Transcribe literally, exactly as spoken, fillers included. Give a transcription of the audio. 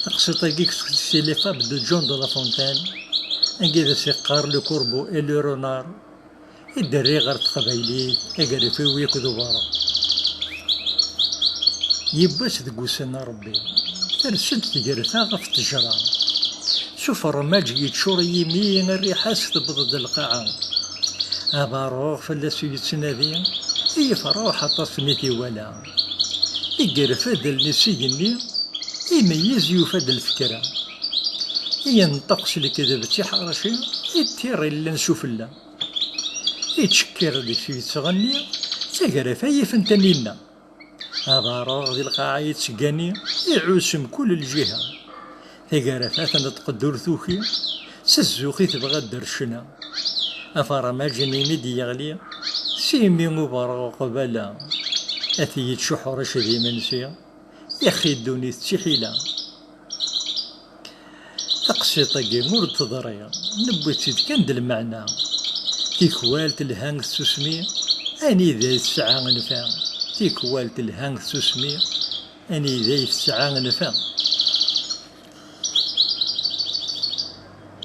Taqsiṭ-agi ktebt-tt i Les Fables de John de La Fontaine, anga i as-yeqqar Le Corbeau et le Renard, i d-rriɣ ɣer teqbaylit, agerfiw akked uberreɣ. Yiwwas deg wussan n Ṛebbi, ters-d tgerfa ɣef ttejra. S ufermaj yeččur yimi, rriḥa-s tewweḍ-d lqaɛa. Abaṛuɣ fell-as yettnadi, i yefṛuḥ aṭas mi t-iwala. Igerref adalen-is igenni, imeyyez yufa-d lfekra. Yenṭeq s lekdeb d tiḥerci, i ṭṭir illan s ufella. Ittcekkir deg-s yettɣenni, d tagrafa yifen taninna. Abaṛuɣ di lqaɛa yettgani, iɛus mkul lǧiha. Tagrafa tenṭeq-d ur tuki, s zzux i tebɣa dder ccna. Afermaj-nni mi d-yeɣli, s imi ubeṛṛeɣ uqbala, ad t-yečč uḥric d imensi, yaxi ddunit d tiḥila. Taqsiṭ-agi ur d-teḍri, newwi-tt-id kan d lmeɛna. Tikwal telha tsusmi, anida i tesɛa nnfa. Tikwal telha tsusmi, anida i tesɛa nnfa.